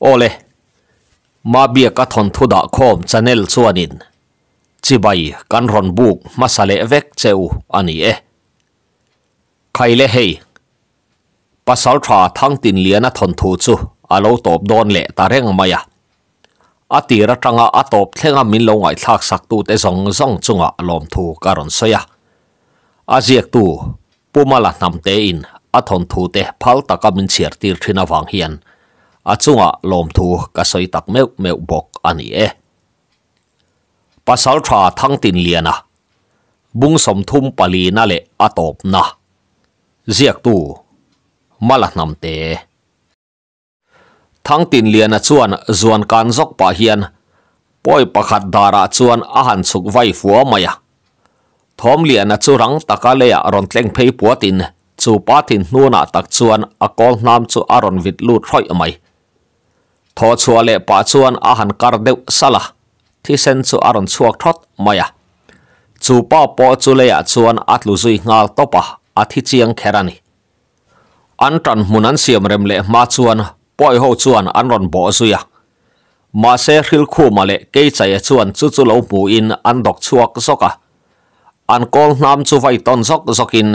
Awle, Mabiaka thawnthu dahkhawm channel chuanin chibai kan rawn buk hmasa leh vek che u a ni e. Khaile hei, Pasaltha Thangtinliana thawnthu chu a lo tawp dawn leh ta reng mai a. A tir atanga a tawp thlenga min lo ngaihthlak saktute zawng zawng chungah lawmthu ka rawn sawi a. A ziaktu Pu Mala hnamtein a thawnthu te phal taka min chhiar tir thin avang hian a chungah lawmthu ka sawi tak meuh meuh bawk a ni e. Pasaltha Thangtinliana bung 34 na leh a tawpna ziaktu Mala hnamte. Thangtinliana chuan zuan kan zawk pah hian pawi pakhat darah chuan a han chhuk vai fua mai a. Thawmliana chu rang taka leiah rawn tleng phei puatin chu pa thin hnunah tak chuan a kawl hnam chu a rawn vit lut hrawih mai. Thaw chhuah leh pah chuan a han kar deuh salh a, thisen chu a rawn chhuak thawt mai a. Chu pa pawh chu leiah chuan a tlu zui nghal tawp a, a thi chiang kher a ni. An tan hmun an siam rem leh hma chuan pawi ho chuan an rawn bawh zui a. Mahse Hrilkhuma leh Keichaia chuan chu chu lo hmuhin an dawk chhuak zawk a. An kawl hnam chu vai tawn zawk zawkin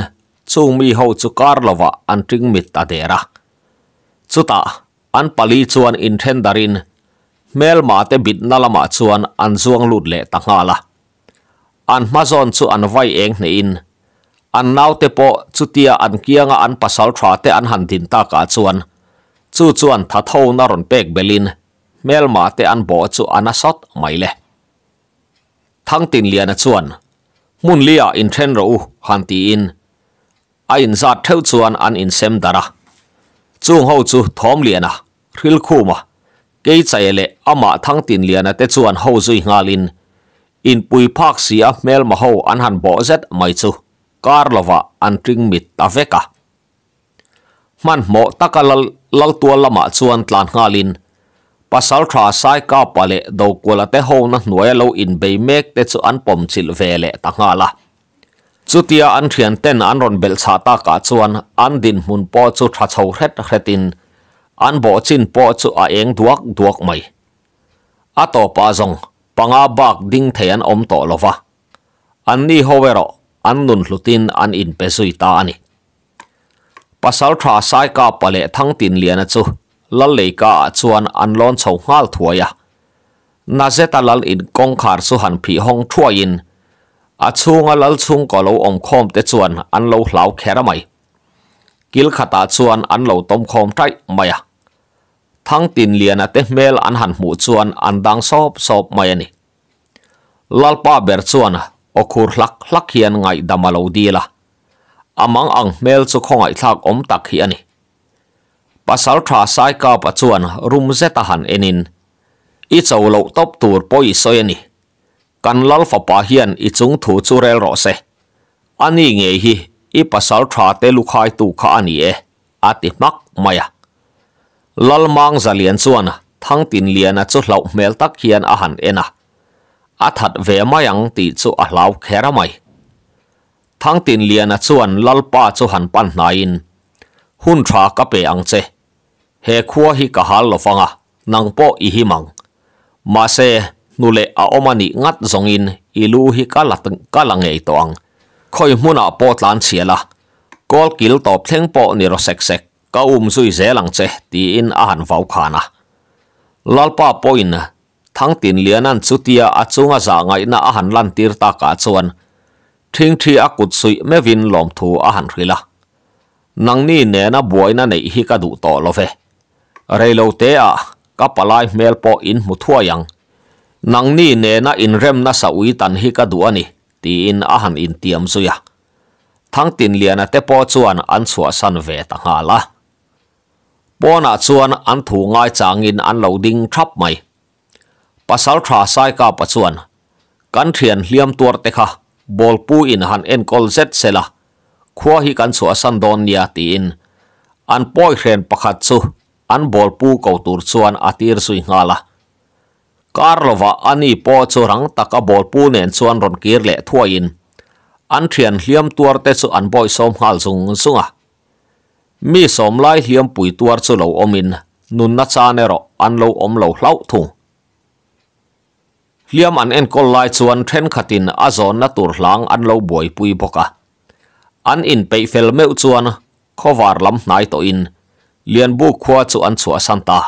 chung mi ho chu kar lovah an ṭing mit ta der a. Chutah an pali chuan inthen darin hmelma te bitna lamah chuan an zuang lut leh ta nghal a. An hma zawn chu an vai eng hnehin an naute pawh chutia an kianga an pasal tha te an han din takah chuan chu chuan tha thona rawn pek belhin hmelma te an bawh chu a na sawt mai le. Thangtinliana chuan hmun liah inthen rawh u han tiin a inzat theuh chuan an insem darh a. Chung ho chu Thawmliana, Hrilkhuma, Keichaia leh amah Thangtinliana te chuan ho zui nghalin inpui phak si a hmelma ho an han bawh zet mai chu kar lovah an ṭing mit ta vek a. Hmanhmawh taka lal laltual lamah chuan tlan nghalin Pasalṭha Saikapa leh Dokuala te hona hnuaia lo inbei mek te chu an pawmchilh ve leh ta nghal a. Chutia an thianten an rawn belh chhah takah chuan an dinhmun pawh chu tha chho hret hretin an bawh chin pawh chu a eng duak duak mai. A tawpah zawng panga bak ding thei an awm tawh lo va, anni ho erawh an nun hlutin an inpe zui ta a ni. Pasaltha Saikapa leh Thangtinliana chu Lalleika-ah chuan an lawn chho nghal thuai a. Nazeta lal in kawngkhar chu han phih hawng thuaiin a chhunga lal chhungkaw lo awm khawm te chuan an lo hlau kher a mai. Kil khatah chuan an lo tawm khawm taih mai a. Thangtinliana te hmel an han hmuh chuan an dang sawp sawp mai a ni. Lalpa ber chuan aw khur hlak hlak hian ngaihdam a lo dil a. A mang ang hmel chu khawngaihthlak awm tak hi a ni. Pasaltha Saikapa chuan rum zeta han enin, I cho loh tawp tur pawh i sawi a ni. Kan lal fapa hian i chung thu chu rel rawh se. A ni ngei hi i pasal tha te lukhaitu kha a ni e, a ti hmak mai a. Lal Mang Zalian chuan Thangtinliana chu hlauh hmel tak hian a han en a. A that ve mai ang tih chu a hlau kher a mai. Thangtinliana chuan Lalpa chu han pan hnaiin, Hun tha ka pe ang che. He khua hi ka hal lovang a, nang pawh i him ang. Mahse, hnu leh a awm a nih ngat zawngin i lu hi ka la ka la ngei tawh ang. Khawi hmunah pawh tlan chhial a, kawl kil tawp thleng pawh ni raw sek sek, ka um zui zel ang che, tiin a han vau khan a. Lalpa pawhin Thangtinliana'n chutia a chunga zah ngaihna a han lantir takah chuan ṭhingṭhi a kut suih meuhin lawmthu a han hrilh a. Nangni nena buaina neih hi ka duh tawh lo ve. Reiloteah ka palai hmel pawh in hmu thuai ang. Nangni nena inremna sa ui tan hi ka duh a ni, tiin a han intiam zui a. Thangtinliana te pawh chuan an chhuahsan ve ta nghal a. Pawnah chuan an thu ngaichangin an lo ding thap mai. Pasaltha Saikapa chuan, Kan thian hliam tuar te kha bawlpu in han enkawl zet sel a, khua hi kan chhuahsan dawn nia tiin an pawi hren pakhat chu an bawlpu ko tur chuan a tir zui nghal a. Kar lovah a ni pawh chu rang taka bawlpu nen chuan rawn kir leh thuaiin an thian hliam tuar te chu an bawihsawm nghal zung zung a. Mi sawmlai hliampui tuar chu lo awmin Nunna chan erawh an lo awm lo hlauh thung. Hliam an enkawl lai chuan thenkhatin a zawnna tur hlang an lo buaipui bawk a. An inpeih fel meuh chuan khawvar lam hnai tawhin Lianbuk khua chu an chhuahsan ta.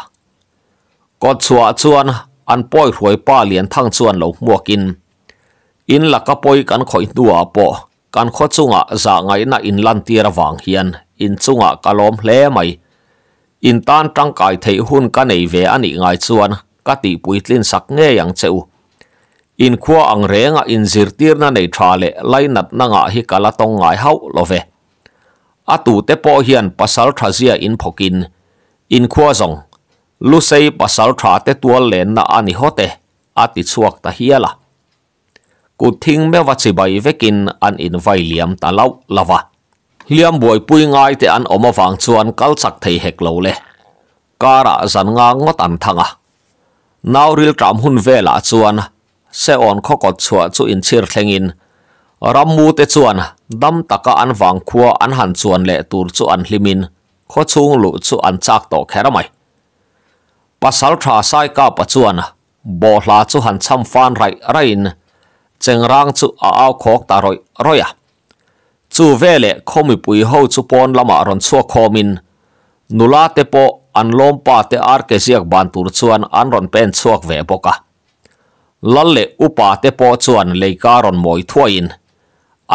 Kawtchhuah chuan an pawi hruai pa Lianthang chuan lo hmuakin, In laka pawi kan khawih hnuah pawh kan khaw chungah zah ngaihna in lantir avang hian in chungah ka lawm hle mai. In tan tangkai theih hun ka nei ve a nih ngai chuan ka tihpuitlin sak ngei ang che u. In khua ang renga inzirtirna nei tha leh lainatna ngah hi ka la tawng ngai hauh lo ve. A tute pawh hian pasal tha zia in phawkin in khua zawng Lusei pasal tha te tual lenna a ni hawt e, a ti chhuak ta hial a. Kut thing meuha chibai vekin an invai liam ta lauh lauh a. Hliam buaipui ngai te an awm avang chuan kal chak thei hek lo le. Karah zan nga ngawt an thang a. Nau rilṭam hun velah chuan Seawn khaw kawt chhuah chu inchhir thlengin rammu te chuan dam taka an vangkhua an han chuan leh tur chu an hlimin khaw chhung luh chu an chak tawh kher mai. Pasalṭha Saikapa chuan Bawhhla chu han cham fan raih raihin Chengrang chu a au khawk ta rawih rawih a. Chu veleh khaw mipui ho chu pawn lamah rawn chhuak khawmin nula te pawh an lawmpa te arke ziak ban tur chuan an rawn pen chhuak ve bawk a. Lal leh upa te pawh chuan leika rawn mawi thuaiin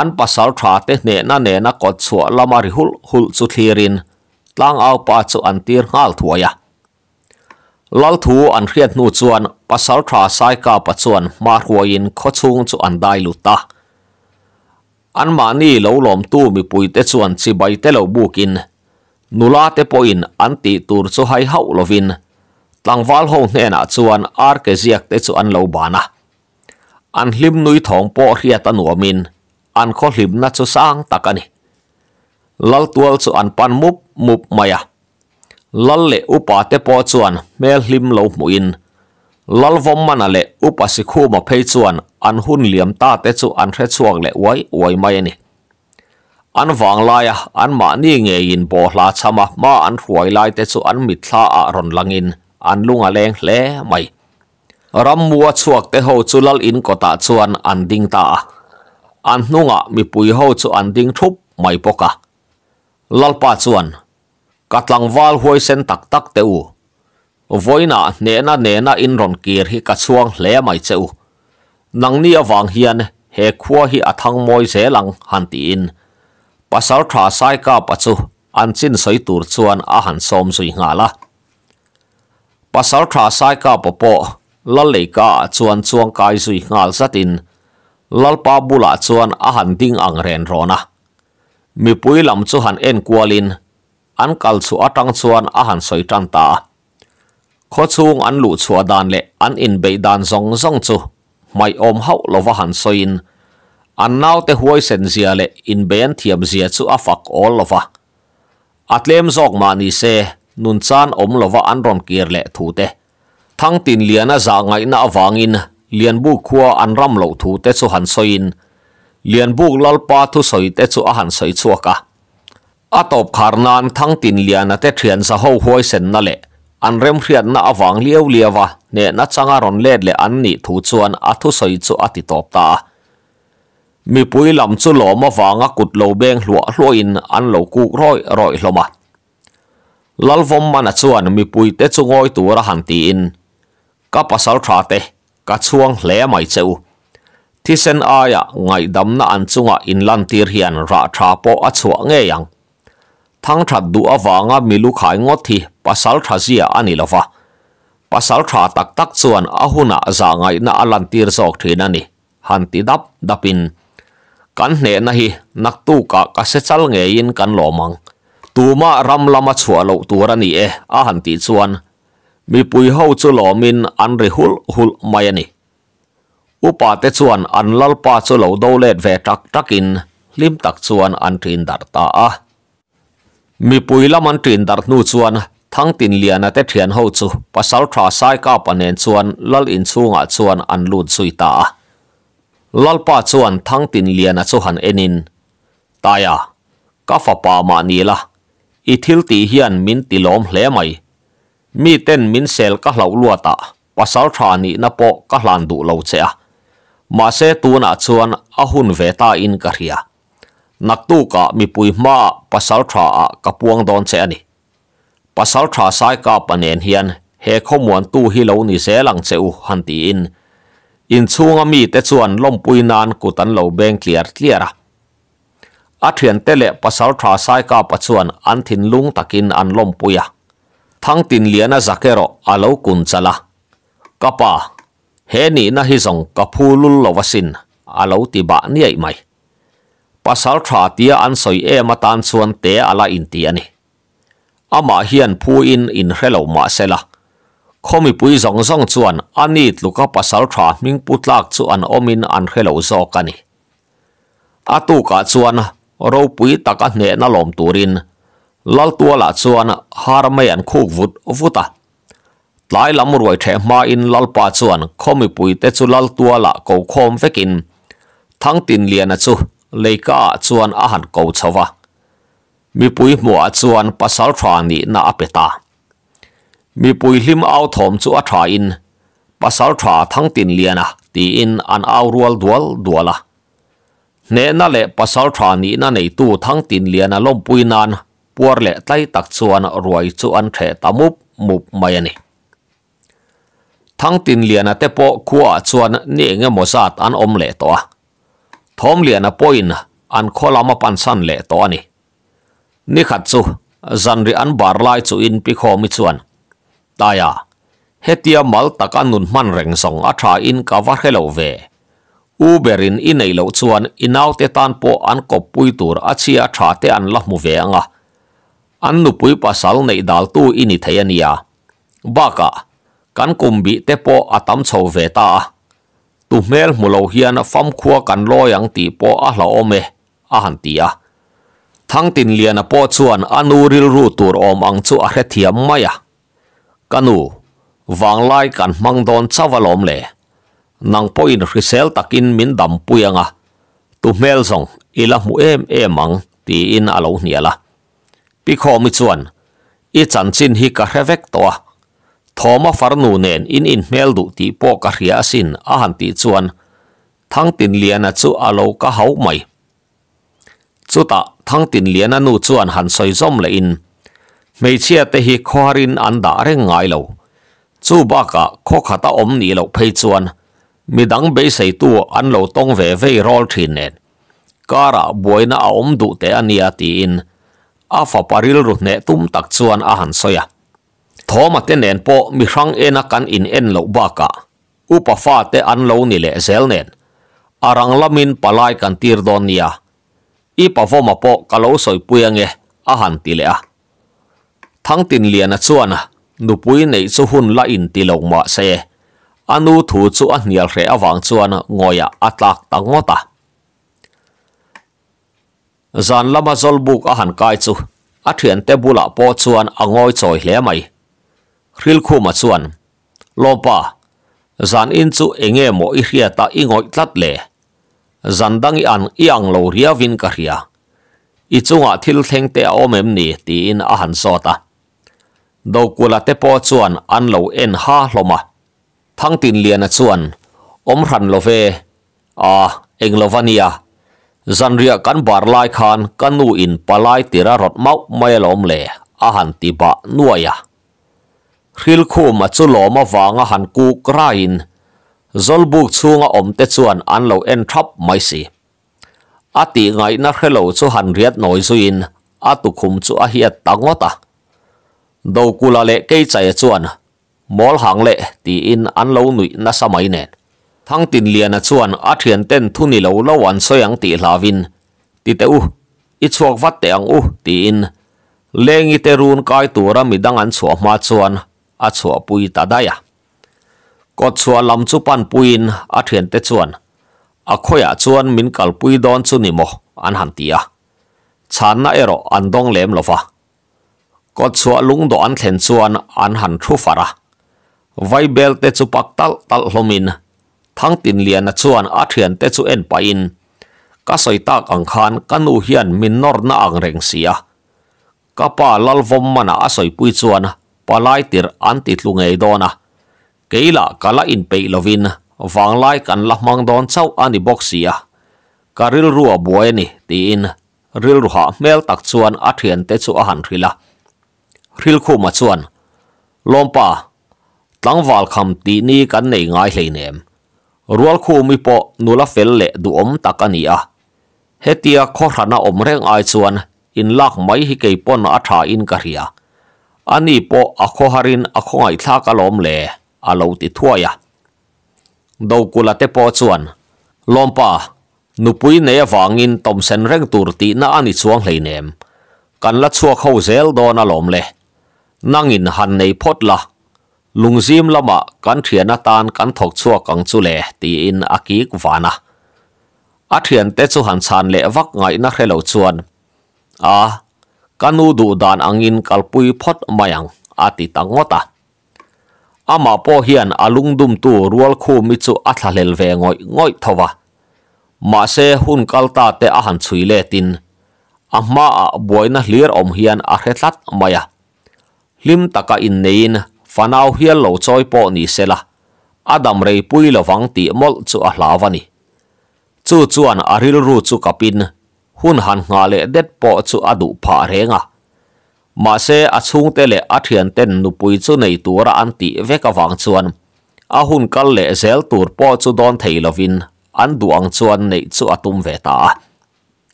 an pasal tha te hnehna nena kawt chhuah lama ri hulh hulh chu thlirin tlangaupa chu an tir nghal thuai a. Lal thu an hriat hnu chuan Pasalṭha Saikapa chuan hma hruaiin khawchhung chu an dai lut a. Anmahni lo lawmtu mipuite chuan chibai te lo bukin nula te pawhin an tih tur chu hai hauh lovin tlangval ho hnenah chuan arke ziak te chu an lo ban a. An hlim nui thawng pawh hriat a nuamin an khaw hlimna chu sang tak a ni. Lal tual chu an pan mup mup mai a. Lal leh upa te pawh chuan hmel hlim lo hmuhin Lalvawmmana leh Upa Sikhuma phei chuan an hun liam ta te chu an hre chhuak leh uai uai mai a ni. An vanglaia anmahni ngeiin bawhhla chhama hma an hruai lai te chu an mitthla ah rawn langin an lung a leng hle mai. Rammua chhuak te ho chu Lal in kawtah chuan an ding ta a, an hnungah mipui ho chu an ding thup mai bawk a. Lalpa chuan, Ka tlangval huaisen tak tak teh u. Vawiinah hnehna nena in rawn kir hi ka chhuang hle mai che u. Nangni avang hian he khua hi a thang mawi zel ang han tiin Pasalṭha Saikapa chu an chin sawi tur chuan a han sawm zui nghal a. Pasalṭha Saikapa pawh Lalleika-ah chuan chuang kai zui nghal zatin Lalpa bulah chuan a han ding ang ren rawn a. Mipui lam chu han en kualin an kal chhuah atang chuan a han sawi tan ta a. Khawchhung an luh chhuah dan leh an inbeih dan zawng zawng chu hmaihawm hauh lova han sawiin an naute huaisen zia leh inbei an thiam zia chu a fak awl lova. A tlem zawk mah ni se nun chan awm lova an rawn kir leh thu te, Thangtinliana zah ngaihna avangin Lianbuk khua an ram loh thu te chu han sawiin Lianbuk Lalpa thusawi te chu a han sawi chhuak a. A tawp khar nan Thangtinliana te thian zaho huaisenna leh an remhriatna avang liau liau a hnehna changa rawn let leh an nih thu chuan a thusawi chu a ti tawp ta a. Mipui lam chu lawm avanga kut lo beng hluah hluahin an lo kuk rawih rawih hlawm a. Lalvawmmana chuan mipuite chu ngawi tura han tiin, Ka pasal tha te, ka chhuang hle mai che u. Thisen aia ngaihdamna an chunga inlantir hian rah tha pawh a chhuah ngei ang. Thangthat duh avanga milu khai ngawt hi pasal tha zia a ni lova, pasal tha tak tak chuan a hunah zah ngaihna a lantir zawk thin a ni, han ti dap dapin, Kan hnehna hi naktukah ka se chal ngeiin kan lawm ang. Tumah ram lama chhuah loh tur a ni e, a han tih chuan Mipui ho chu lawmin an ri hulh hulh mai a ni. Upa te chuan an lalpa chu lo do let ve tak takin hlim tak chuan an ṭin darh ta a. Mipui lam an ṭin darh hnu chuan Thangtinliana te ṭhian ho chu Pasalṭha Saikapa nen chuan lal inchhungah chuan an lut zui ta a. Lalpa chuan Thangtinliana chu han enin, Taia, ka fapa mah ni la, i thil tih hian min ti lawm hle mai. Mi ten min sel ka hlauh luatah pasaltha nihna pawh ka hlan duh lo che a, mahse tunah chuan a hun ve ta in ka hria. Naktukah mipui hmaah pasaltha ah ka puang dawn che a ni. Pasaltha Saikapa nen hian he khawmuantu hi lo ni zel ang che u han tiin inchhunga mite chuan lawmpui nan kut an lo beng tliar tliar a. A thiante leh Pasaltha Saikapa chuan an thinlung takin an lawmpui a. Thangtinliana zak erawh a lo kun chalh a, Ka pa, he nihna hi zawng ka phu lul lo asin, a lo ti bah niaih mai. Pasaltha tia an sawi em atan chuan te a la inti a ni. Amah hian phuin inhre lo mah se la, khaw mipui zawng zawng chuan a ni tluka pasaltha hming pu tlak chu an awmin an hre lo zawk a ni. A tukah chuan ropui taka hnehna lawm turin Laltualah chuan har mai an khuk vut vut a. Tlai lam ruai ṭheh hmain Lalpa chuan khaw mipuite chu Laltualah ko khawm vekin Thangtinliana chu leikaah chuan a han ko chho va. Mipui hmuhah chuan pasal tha nihna a pe ta. Mipui hlim au thawm chu a thain, Pasal tha Thangtinliana tiin an au rual dual dual a. Hnehna leh pasal tha nihna neitu Thangtinliana lawmpui nan puar leh tlai tak chuan ruai chu an ṭheh ta mup mup mai a ni. Thangtinliana te pawh khuaah chuan ni eng emaw zat an awm leh tawh a. Thawmliana pawhin an khaw lam a pansan leh tawh a ni. Nikhat chu zanri an bar lai chuhin Pi Khawmi chuan, Taia, hetia mal taka nun hman reng zawng a tha in ka va hre lo ve. U berin i neih loh chuan i naute tan pawh an kawppui tur a chhia tha te an la hmu ve ang a. An nupui pasal neih daltu i ni thei a nia. Bakah, kan kum bih te pawh a tam chho ve ta a. Tu hmel hmu lo hian famkhua kan lawi ang tih pawh a hlauhawm e, a han ti a. Thangtinliana pawh chuan a nu rilru tur awm ang chu a hrethiam mai a. Ka nu, vanglai kan hmang dawn chauh alawm le. Nang pawhin hrisel takin min dampui ang a, tu hmel zawng i la hmu em em ang, tiin a lo hnial a. Pi Khawmi chuan, I chanchin hi ka hre vek tawh a, Thawma farnu nen in inhmel duh tih pawh ka hria asin a han tih chuan Thangtinliana chu a lo ka hau mai. Chutah Thangtinliana nu chuan han sawi zawm lehin, Hmeichhia te hi khawharin an dah reng ngai lo. Chu bakah khaw khata awm nih loh phei chuan midang beiseitu an lo tawng ve vei rawl thin nen karah buaina a awm duh teh a nia tiin a fapa rilru hneh tum tak chuan a han sawi a. Thawma te nen pawh mi hrang ena kan in en loh bakah upa fate an lo ni leh zel nen a rang lamin palai kan tir dawn nia, i pavawma pawh ka lo sawipui ange a han ti leh a. Thangtinliana chuan nupui neih chu hun la in ti lo mah se a nu thu chu a hnial hreh avang chuan ngawihah a tlak ta ngawt a. Zan lama Zawlbuk a han kai chu a thiante bulah pawh chuan a ngawi chawi hle mai. Hrilkhuma chuan, Lawmpa, zan in chu enge maw i hriat a i ngawih tlat le? Zan dang i an i ang lo riauin ka hria. I chungah thil thleng te a awm em ni? tiin a han zawt a. Dokula te pawh chuan an lo en ha hlawm a. Thangtinliana chuan, Awm hran lo ve, A, eng lo va nia. Zanriah kan bar lai khan ka nu in palai tir a rawt mauh mai alawm le, a han ti bah nuai a. Hrilkhum a chu lawm avanga han kuk raiin Zawlbuk chhunga awm te chuan an lo en thap mai si. A tih ngaihna hre lo chu han riat nawi zuiin a tukhum chu a hiat ta ngawt a. Dokula leh Keichaia chuan Mawl hang leh tiin an lo nuih nasa mai nen. Thangtinliana chuan a thianten thu ni lo lo an sawi ang tih hlauin, Ti teh u, i chhuak vat teh ang u tiin Lengi te run kai tura midang an chhuah hma chuan a chhuahpui ta daih a. Kawtchhuah lam chu panpuiin a thiante chuan a khawiah chuan min kalpui dawn chu ni maw an han ti a. Chhanna erawh an dawng lem lo va. Kawtchhuah lungdawh an thlen chuan an han thu far a. Vaibel te chu pak talh talh hlawmin Thangtinliana chuan a thiante chu en pahin, Ka sawi tak ang khan ka nu hian min nawrna ang reng si a. Ka pa Lalvawm manah a sawipui chuan palai tirh an ti tlu ngei dawn a, kei lah ka la inpeih lovin vanglai kan la hmang dawn chauh a ni bawk si a, ka rilru a buai a ni tiin rilru hah hmel tak chuan a thiante chu a han hrilh a. Hrilkhuma chuan, Lawmpa, tlangval kham tih ni kan nei ngai hleinem. Rualkhumi pawh nula fel leh duhawm tak a ni a, Hetia khawhrana awm reng ai chuan inlak mai hi kei pawn a tha in ka hria. Ani pawh a khawharin a khawngaihthlak alawm le, a lo ti thuai a. Dokula te pawh chuan, Lawmpa, nupui nei avangin tawmsen reng tur tihna a ni chuang hleinem. Kan la chhuak ho zel dawn alawm le. Nangin han nei phawt la, lungzim lamah kan thian atan kan thawk chhuak ang chu le, tiin a kik van a. A thiante chu han chhan leh vak ngaihna hre lo chuan, A, ka nu duh dan angin kalpui phawt mai ang, a ti ta ngawt a. Amah pawh hian a lungdumtu Rualkhumi chu a thlahlel ve ngawih ngawih tho va. Mahse, hun kal ta te a han chhui letin, a hmaah buaina hlir awm hian a hre tlat mai a. Hlim taka inneiin fanau hial lo chawi pawh ni sela, a dam rei pui lovang tih mawlh chu a hlau a ni. Chu chuan a rilru chu kapin hun han nghah leh det pawh chu a duh phah reng a. Mahse a chhungte leh a thianten nupui chu nei tura an tih vek avang chuan a hun kal leh zel tur pawh chu dawn thei lovin an duh ang chuan neih chu a tum ve ta a.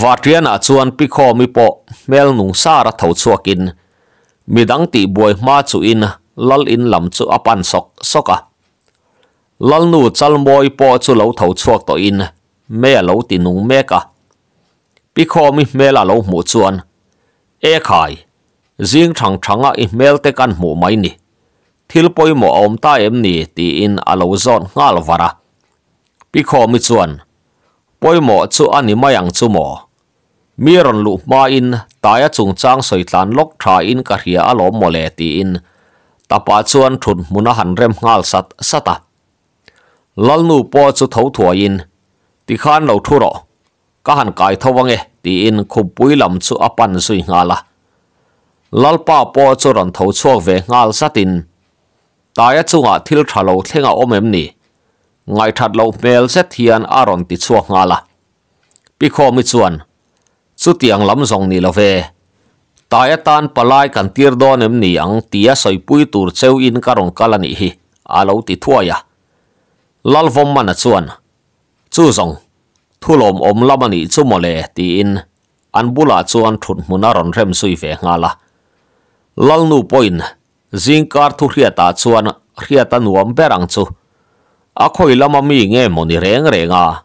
Vatrianah chuan Pi Khawmi pawh hmel nung sara tho chhuakin midang tihbuai hma chuhin lal in lam chu a pan sawk sawk a. Lalnu Chalmawi pawh chu lo tho chhuak tawhin mei a lo ti nung mek a. Pi Khawmi hmel a lo hmuh chuan, E khai, zing thang thanga i hmel te kan hmuh mai ni. Thil pawimawh a awm ta em ni? tiin a lo zawt nghal var a. Pi Khawmi chuan, Pawimawh chu a ni mai ang chu maw? Mi rawn luh hmain Taia chungchang sawi tlan lawk thain ka hria alawm mawle tiin Tapa chuan thut hmun a han rem nghal sat sat a. Lalnu pawh chu tho thuaiin, Tikhan lo thu rawh, ka han kai tho ange tiin khuppui lam chu a pan zui nghal a. Lalpa pawh chu rawn tho chhuak ve nghal zatin, Taia chungah thil tha lo thleng a awm em ni? Ngaihthat loh hmel zet hian a rawn ti chhuak nghal a. Pi Khawmi chuan, Chutiang lam zawng ni lo ve. Tai atan palai kan tir dawn em ni ang tia sawipui tur cheu in ka rawn kal a nih hi, a lo ti thuai a. Lalvawmmana chuan, Chu zawng, thu lawmawm lam a nih chu mawle, tiin an bulah chuan thut hmun a rawn rem zui ve nghal a. Lalnu pawhin Zingkar thu hriatah chuan hriat a nuam ber ang chu. A khawi lama mi nge maw ni reng reng a?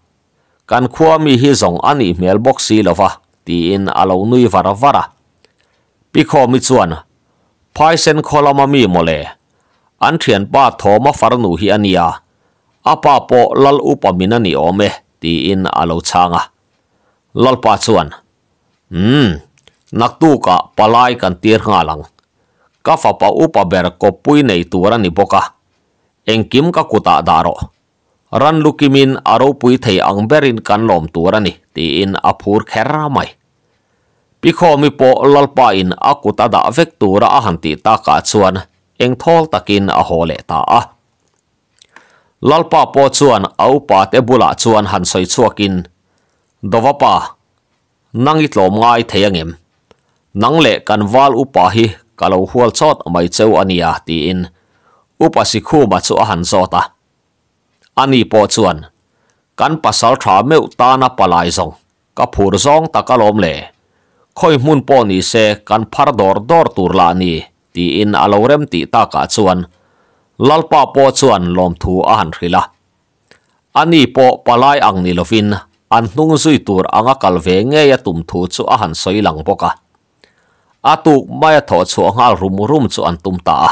Kan khua mi hi zawng a nih hmel bawk si lo va, tiin a lo nui var var a. Pi Khawmi chuan, Phaisen khaw lama mi maw le? An thianpa Thawma farnu hi a nia, a pa pawh Lal upa min a ni awm e, tiin a lo chhang a. Lalpa chuan, Umm, naktukah palai kan tir nghal ang. Ka fapa upa ber kawppui nei tur a ni bawk a, engkim ka kutah dah rawh. Ran lukimin a ropui thei ang berin kan lawm tur a ni, tiin a phur kher mai. Pi Khawmi pawh Lalpain a kut a dah vek tura a han tih takah chuan engthawl takin a haw leh ta a. Lalpa pawh chuan a upate bulah chuan han sawi chhuakin, Dovapa, nang i tlawm ngai thei angem? Nang leh kan val upa hi ka lo hual chawt mai cheu a nia, tiin Upa Sikhuma chu a han zawt a. Ani pawh chuan, Kan pasal tha meuh tana palai zawng, ka phur zawng tak alawm le. Khawi hmun pawh ni se kan phar dawr dawr tur lah ni, tiin a lo rem tih takah chuan Lalpa pawh chuan lawmthu a han hrilh a. Ani pawh palai ang ni lovin an hnung zui tur anga kal ve ngei a tum thu chu a han sawi lang bawk a. A tuk maia thawh chhuah nghal rum rum chu an tum ta a.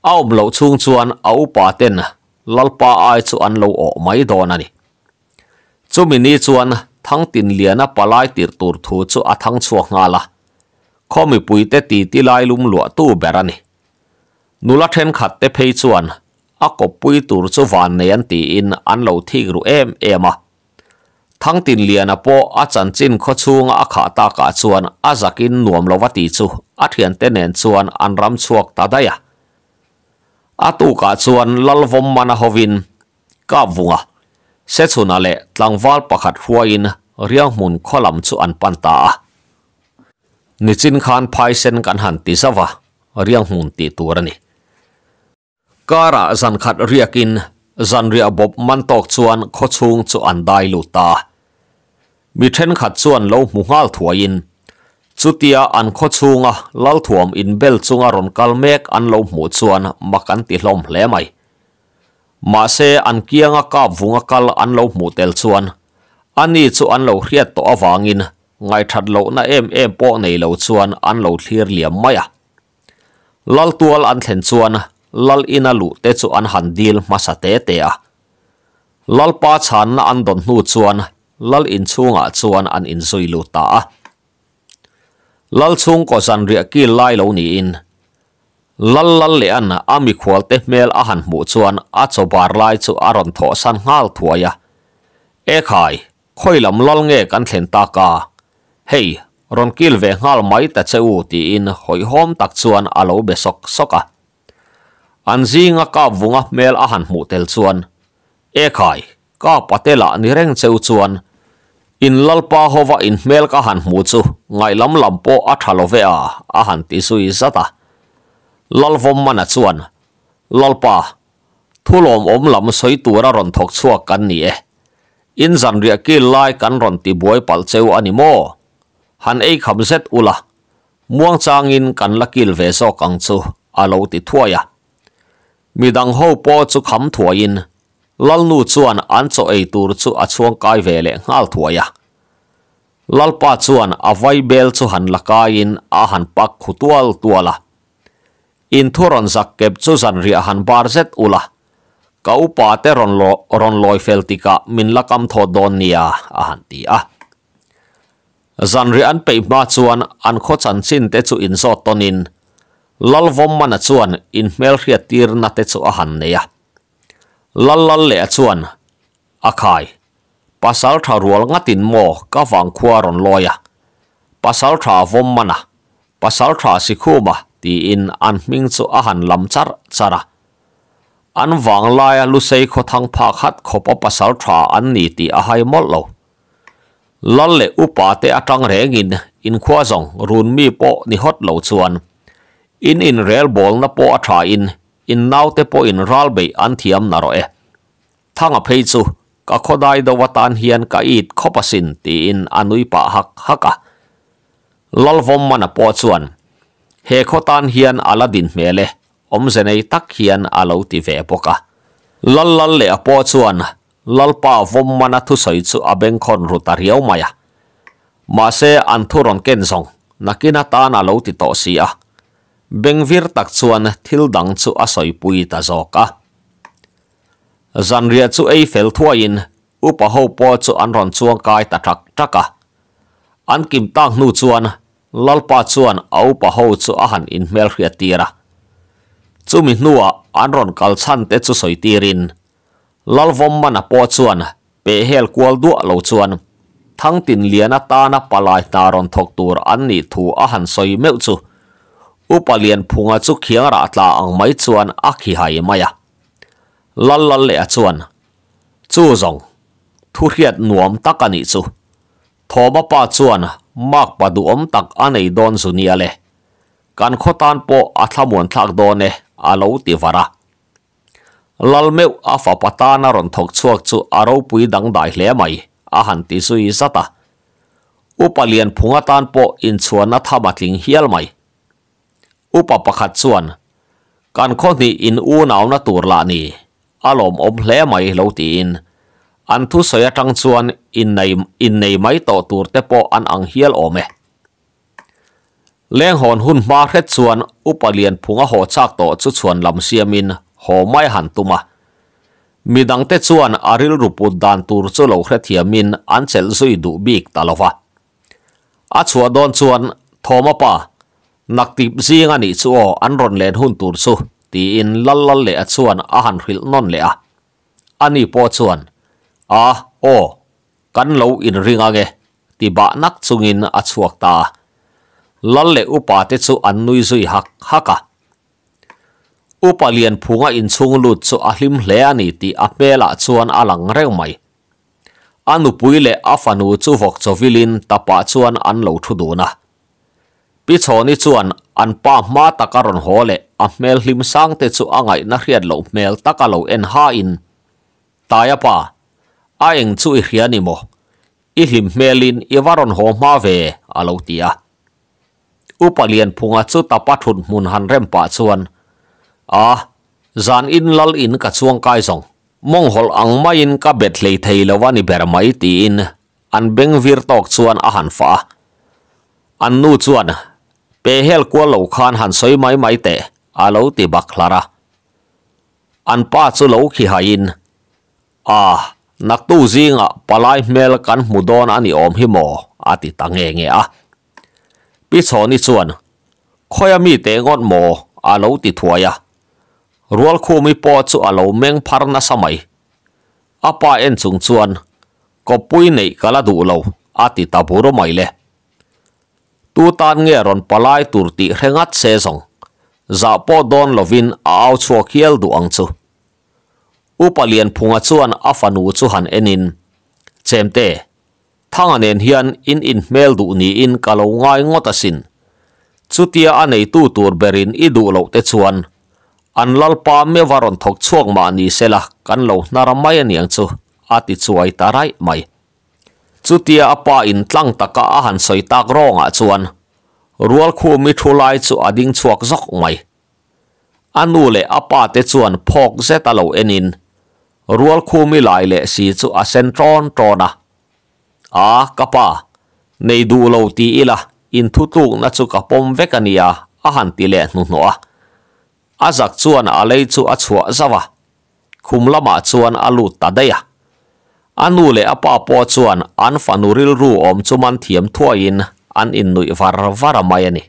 A awm loh chhung chuan a upa ten Lalpa ai chu an lo awh mai dawn a ni. Chumi ni chuan Thangtinliana palai tirh tur thu chu a thang chhuak nghal a, khaw mipuite titi lai lum luahtu ber a ni. Nula thenkhat te phei chuan a kawppui tur chu van nei an tiin an lo thik ru em em a. Thangtinliana pawh a chanchin khawchhunga a khah takah chuan a zakin nuam lova tih chu a thiante nen chuan an ram chhuak ta daih a. A tukah chuan Lalvawmmana hovin Kapvunga, Sechhuna leh tlangval pakhat hruaiin Rianghmun khaw lam chu an pan ta a. Nichin khan phaisen kan han ti zauh a, Rianghmun tih tur a ni. Karah zan khat riakin zanriah bawp man tawk chuan khawchhung chu an dai lut ta a. Mi thenkhat chuan lo hmu nghal thuaiin chutia an khawchhunga Lalthuam inbel chunga rawn kal mek an lo hmuh chuan mak an ti hlawm hle mai. Mahse an kianga kap vunga kal an lo hmuh tel chuan ani chu an lo hriat tawh avangin ngaithat lohna em em pawh nei lo chuan an lo thlir liam mai a. Lal tual an thlen chuan Lal ina luh te chu an han dil hmasa te te a. Lalpa chhanna an dawn hnu chuan Lal inchhungah chuan an inzui lut ta a. Lal chhungkaw zanriah kil lai lo niin Lal Lal leh an a mikhual te hmel a han hmuh chuan a chaw bar lai chu a rawn thawhsan nghal thuai a. Ekhai! Khawi lam lal nge kan thlen tak a? Hei, rawn kil ve nghal mai ta che u tiin hawihhawm tak chuan a lo be sawk sawk a. An zinga kap vunga hmel a han hmuh tel chuan, E khai, ka pate lah ni reng cheu chuan in lalpa hova in hmel ka han hmuh chu ngaihlam lam pawh a tha lo ve a, a han ti zui zat a. Lalvawmmana chuan, Lalpa, Thu lawmawm lam sawi tura rawn thawk chhuak kan ni e. In zanriah kil lai kan rawn ti buai palh cheu a ni maw? Han ei kham zet ula, muang changin kan la kil ve zawk ang chu, a lo ti thuai a. Midang ho pawh chu kham thuaiin, Lalnu chuan an chaw ei tur chu a chhuang kai ve leh nghal thuai a. Lalpa chuan a vaibel chu han la kaiin a han pak khu tual tual a. In thu rawn zak kep chu zanriah han bar zet ula, ka upa te rawn rawn lawi fel tikah min la kam thawt dawn nia, a han ti a. Zanriah an peih hma chuan an khaw chanchin te chu inzawt tawnin Lalvawmmana chuan inhmelhriat tirna te chu a han nei a. Lallal leh a chuan, A khai, pasal tha rual ngatin maw ka vangkhua rawn lawi a, pasal tha Vawmmana, Pasal tha Sikhuma tiin an hming chu a han lam char char a. An vanglaia Lusei khawthang phak hat khawpa pasal tha an ni tih a hai mawlh lo. Lal leh upa te atang rengin inkhua zawng run mi pawh ni hawt lo chuan in inrelbawlna pawh a tha in in naute pawhin ral beih an thiam na rawh e. Thanga phei chu ka khawdai do atan hian ka it khawp asin tiin a nui pah hak hak a. Lalvawmmana pawh chuan he khaw tan hian a la din hmel e, awmze nei tak hian a lo ti ve bawk a. Lal lal leh a pawh chuan Lalpa Vawmmana thusawi chu a bengkhawn ru ta riau mai a. Mahse an thu rawn ken zawng nakin atan a lo ti tawh si a. Bengvir tak chuan thil dang chu a sawipui ta zawk a. Zanriah chu ei fel thuaiin upa ho pawh chu an rawn chuang kai ta ṭak ṭak a. An kim tak hnu chuan Lalpa chuan a upa ho chu a han inhmelhriat tir a. Chumi hnuah an rawn kal chhan te chu sawi tirin Lalvawmmana pawh chuan pehhel kual duah lo chuan Thangtinliana tana palai hna rawn thawk tur an nih thu a han sawi meuh chu Upa Lianphunga chu khiang rah tla ang mai chuan a khihai mai a. Lal lal leh a chuan, Chu zawng, thu hriat nuam tak a nih chu. Thawma pa chuan mark pa duhawm tak a nei dawn zu nia le. Kan khaw tan pawh a thlamuan thlak dawn e, a lo ti var a. Lal meuh a fapa tana rawn thawk chhuak chu a ropui dangdai hle mai, a han ti zui zat a. Upa Lianphunga tan pawh inchhuanna tham a tling hial mai. Upa pakhat chuan, Kan khaw hnih in unauna tur lah ni, a lawmawm hle mai lo tiin an thusawi atang chuan innei innei mai tawh tur te pawh an ang hial awm e. Lenghawn hun hma hret chuan Upa Lianphunga haw chak tawh chu chhuan lam siamin haw mai han tum a. Midangte chuan a rilru put dan tur chu lo hrethiamin an chelh zui duh bik ta lo va. A chhuah dawn chuan Thawma pa, Naktip zing a nih chu aw an rawn len hun tur chu, tiin lal lal leh a chuan a han hrilh nawn leh a. Ani pawh chuan, A, aw. Kan lo inring ange, ti bah nak chungin a chhuak ta a. Lal leh upa te chu an nui zui hak hak a. Upa Lianphunga inchhung lut chu a hlim hle a ni tih a hmelah chuan a lang reng mai. A nupui leh a fanu chu vawk chawvilin tapah chuan an lo thu dun a. Pi Chhawni chuan an pa hma taka rawn haw leh a hmel hlim sang te chu a ngaihna hriat loh hmel taka lo en hain, Taia pa, a eng chu i hria ni maw? I hlim hmelin i va rawn haw hma ve, a lo ti a. Upa Lianphunga chu tapa thut hmun han rem pah chuan, A, zan in lal in ka chuang kai zawng. Mawng hawlh ang maiin ka bet hlei thei lo a ni ber mai tiin an beng vir tawk chuan a han fah a. An nu chuan, Pe hel kual lo khan han sawi mai mai teh, a lo ti bak hlar a. An pa chu lo khi haiin, A, naktu zingah palai hmel kan hmu dawn a ni awm hi maw? a ti ta nge nge a. Pi Chhawni chuan, Khawia mi teh ngawt maw? a lo ti thuai a. Rualkhumi pawh chu a lo meng phar nasa mai. A pa en chung chuan, Kawppui neih ka la duh lo, a ti ta bur mai le. Tu tan nge rawn palai tur tih hre ngat se zawng, zah pawh dawn lovin a au chhuak hial duh ang chu. Upa Lianphunga chuan a fanu chu han enin, Chemte, Thanga nen hian in inhmel duh niin ka lo ngai ngawt asin. Chutia a neitu tur berin i duh loh te chuan an lalpa meuha rawn thawk chhuak mah ni sela kan lo hnar mai aniang chu, a ti chuai ta raih mai. Chutia a pa in tlang taka a han sawi tak rawngah chuan Rualkhumi thu lai chu a ding chhuak zawk mai. A nu leh a pa te chuan phawk zet a lo enin Rualkhumi lai leh si chu a sen ṭawn ṭawn a. A, ka pa, nei duh lo ti ila, inthutlukna chu ka pawm vek a nia, a han ti leh hnuhnawh a. A zak chuan a lei chu a chhuah zauh a, khum lamah chuan a lut ta daih a. A nu leh a pa pawh chuan an fanu rilru awm chu man thiam thuaiin an innuih var var a mai a ni.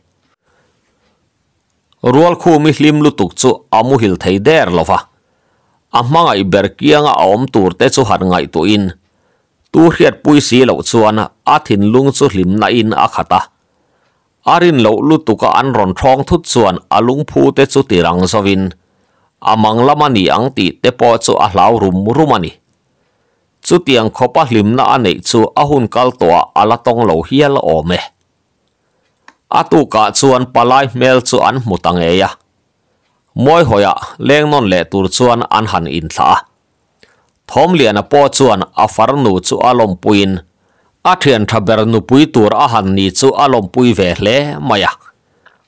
Rualkhumi hlim lutuk chu a muhil thei der lo va, a hmangaih ber kianga a awm tur te chu han ngaihtuahin tu hriatpui si loh chuan a thinlung chu hlimna in a khat a. A rin loh lutuka an rawn thawng thut chuan a lungphu te chu ti rang zovin a mang lam a ni ang tih te pawh chu a hlau rum rum a ni. Chutiang khawpa hlimna a neih chu a hun kal tawhah a la tawng lo hial awm e. A tukah chuan palai hmel chu an hmu ta ngei a. Mawihawiah leng nawn leh tur chuan an han inthlah a. Thawmliana pawh chuan a farnu chu a lawmpuiin a thian tha ber nupui tur a han ni chu a lawmpui ve hle mai a.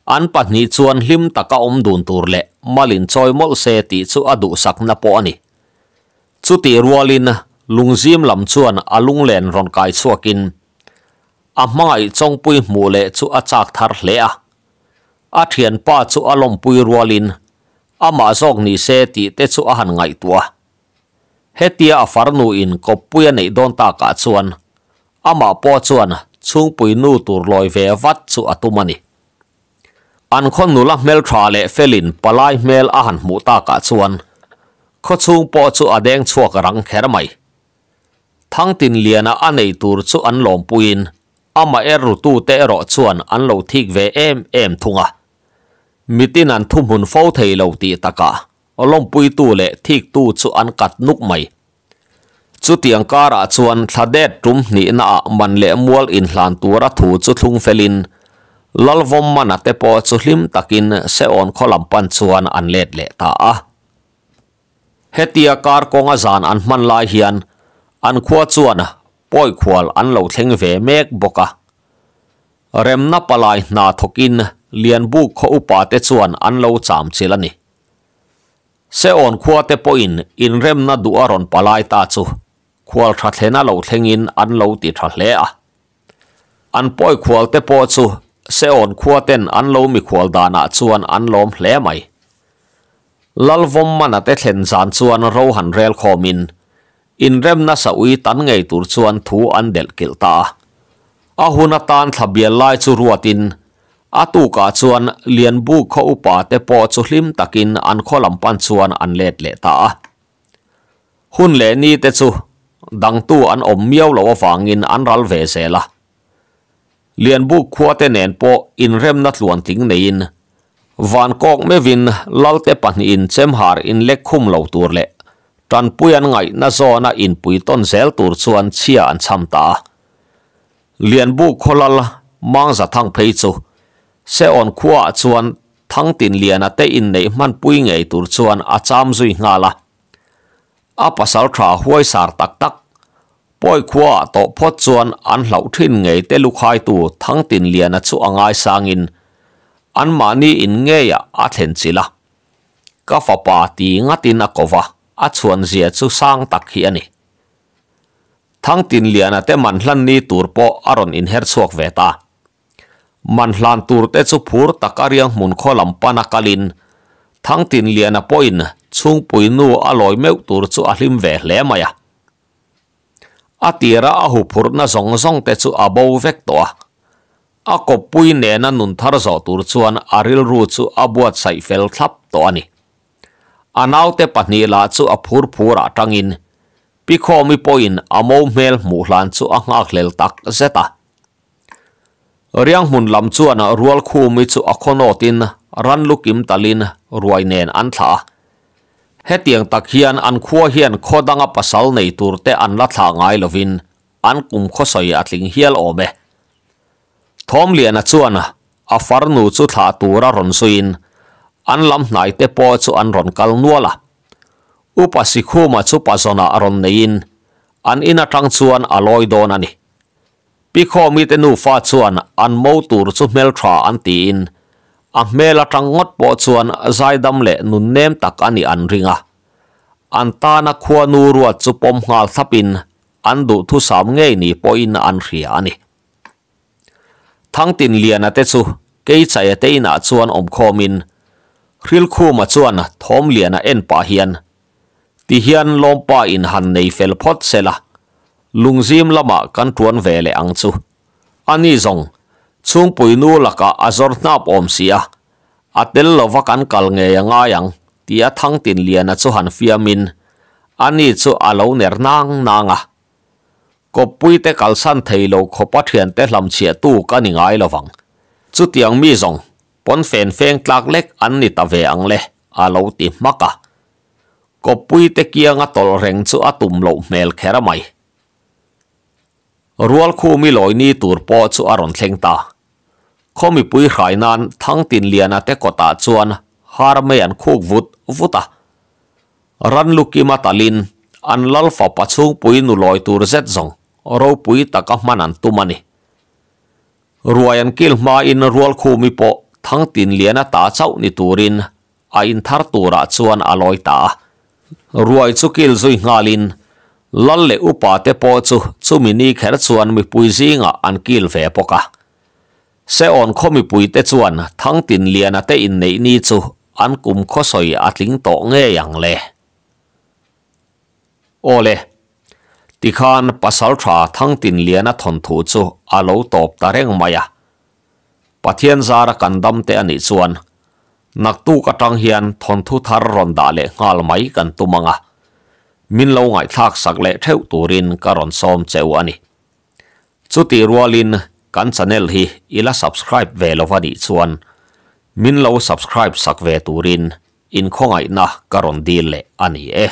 An pahnih chuan hlim taka awm dun tur leh malin chawi mawlh se tih chu a duhsakna pawh a ni. Chutih rualin lungzim lam chuan a lunglen rawn kai chhuakin A hmangaih chawngpui hmuh leh chu a chak thar hle a. A thianpa chu a lawmpui rualin amah zawk ni se tih te chu a han ngaihtuah a. Hetia a farnu in kawppui a neih dawn takah chuan amah pawh chuan chhungpui nu tur lawi ve vat chu a tum a ni. An khaw nula hmeltha leh felin palai hmel a han hmuh takah chuan khawchhung pawh chu a deng chhuak rang kher mai. Thangtinliana a nei tur chu an lawmpuiin amah er rutute erawh chuan an lo thik ve em em thung a. Mitin an thuhmun fo thei lo tih takah lawmpuitu leh thiktu chu an kat nuk mai. Chutiang karah chuan thla det tum hnihnaah man leh mual inhlan tura thu chu thlung felin Lalvawmmana te pawh chu hlim takin Seawn khaw lam pan chuan an let leh ta a. Hetia kar kawnga zan an hman lai hian an khua chuan pawi khual an lo thleng ve mek bawk a. Remna palai hna thawkin Lianbuk khaw upa te chuan an lo cham chilh a ni. Seawn khua te pawhin inremna duh a rawn palai ta chu khual tha thlena lo thlengin an lo ti tha hle a. An pawi khual te pawh chu Seawn khua ten an lo mikhual danah chuan an lawm hle mai. Lalvawmmana te thlen zan chuan ro han rel khawmin, inremna sa ui tan ngei tur chuan thu an delh kilh ta a. A hun atan thla bial lai chu ruatin, a tukah chuan Lianbuk khaw upa te pawh chu hlim takin an khaw lam pan chuan an let leh ta a. Hun leh ni te chu dangtu an awm miau loh avangin an ral ve zel a. Lianbuk khuate nen pawh inremna tluantling neiin Vankawk meuhin Lalte pahnihin chemhar inlek khum lo tur leh tanpui an ngaihna zawna inpui tawn zel tur chuan chhia an chham ta a. Lianbuk khawlal Mangza thang phei chu Seawn khuaah chuan Thangtinliana te inneih hmanpui ngei tur chuan a cham zui nghal a. A pasal tha huaisar tak tak Pawi khuaah tawh phawt chuan an hlauh thin ngei te lukhaitu Thangtinliana chu a ngaisangin anmahni in ngeiah a thlen chilh a. Ka fapa ti ngatin a ko va, a chhuan zia chu sang tak hi a ni. Thangtinliana te man hlan ni tur pawh a rawn inher chhuak ve ta. Man hlan tur te chu phur tak a riang hmun khaw lam pan a kalin Thangtinliana pawhin chhungpui nu a lawi meuh tur chu a hlim ve hle mai a. A tira a huphurhna zawng zawng te chu a bo vek tawh a. A kawppui nena nun thar zawh tur chuan a rilru chu a buatsaih fel thlap tawh a ni. A naute pahnih lah chu a phur phur ah tangin Pi Khawmi pawhin a mo hmel hmuh hlan chu a nghakhlel tak zet a. Riang hmun lam chuan Rualkhumi chu a khawnawtin ran lu kim talin ruai nen an thlah a. Hetiang tak hian an khua hian khaw danga pasal nei tur te an la thlah ngai lovin an kum khawsawi a tling hial awm e. Thawmliana chuan a farnu chu thlah tura rawn zuiin an lam hnai te pawh chu an rawn kal nual a. Upa Sikhuma chu pazawnah rawn neiin an in atang chuan a lawi dawn a ni. Pi Khawmite nufa chuan an mo tur chu hmeltha an tiin a hmel atang ngawt pawh chuan zaidam leh nunnem tak a nih an ring a. An tana khuanu ruat chu pawm nghal thlapin an duhthusam ngei ni pawhin an hria a ni. Thangtinliana te chu Keichaia te inah chuan awmkhawmin Hrilkhuma chuan Thawmliana en pah hian Tihian lawmpa in han nei fel phawt se la, lungzim lamah kan tuan ve leh ang chu. Ani zawng, chhungpui nu lakah a zawr hnap awm si a, a tel lova kan kal ngei a ngai ang, tia Thangtinliana chu han fiamin, ani chu a lo ner nang nang a. Kawppuite kalsan thei lo khawpa thiante hlamchhiahtu ka ni ngai lovang. Chutiang mi zawng, pawn fen feng tlak lek an ni ta ve ang le, a lo ti hmak a. Kawppuite kianga tawlh reng chu a tum loh hmel kher a mai. Rualkhumi lawi ni tur pawh chu a rawn thleng ta. Khaw mipui hrai nan Thangtinliana te kawtah chuan har mei an khuk vut vut a. Ran lu kima talin an lal fapa chhungpui nu lawi tur zet zawng ropui taka hman an tum a ni. Ruai an kil hmain Rualkhumi pawh Thangtinliana ta chauh ni turin A inthar turah chuan a lawi ta a. Ruai chu kil zui nghalin Lal leh upa te pawh chu chumi ni kher chuan mipui zingah an kil ve bawk a. Seawn khaw mipui te chuan Thangtinliana te inneih ni chu an kum khawsawi a tling tawh ngei ang le. Aw le, tikhan Pasaltha Thangtinliana thawnthu chu a lo tawp ta reng mai a. Pathian zara kan dam te a nih chuan naktuk atang hian thawnthu thar rawn dah leh nghal mai kan tum ang a, min lo ngaihthlak sak leh theuh turin ka rawn sawm cheu a ni. Chutih rualin kan channel hi i la subscribe ve lo va nih chuan min lo subscribe sak ve turin inkhawngaihna ka rawn dil leh a ni e.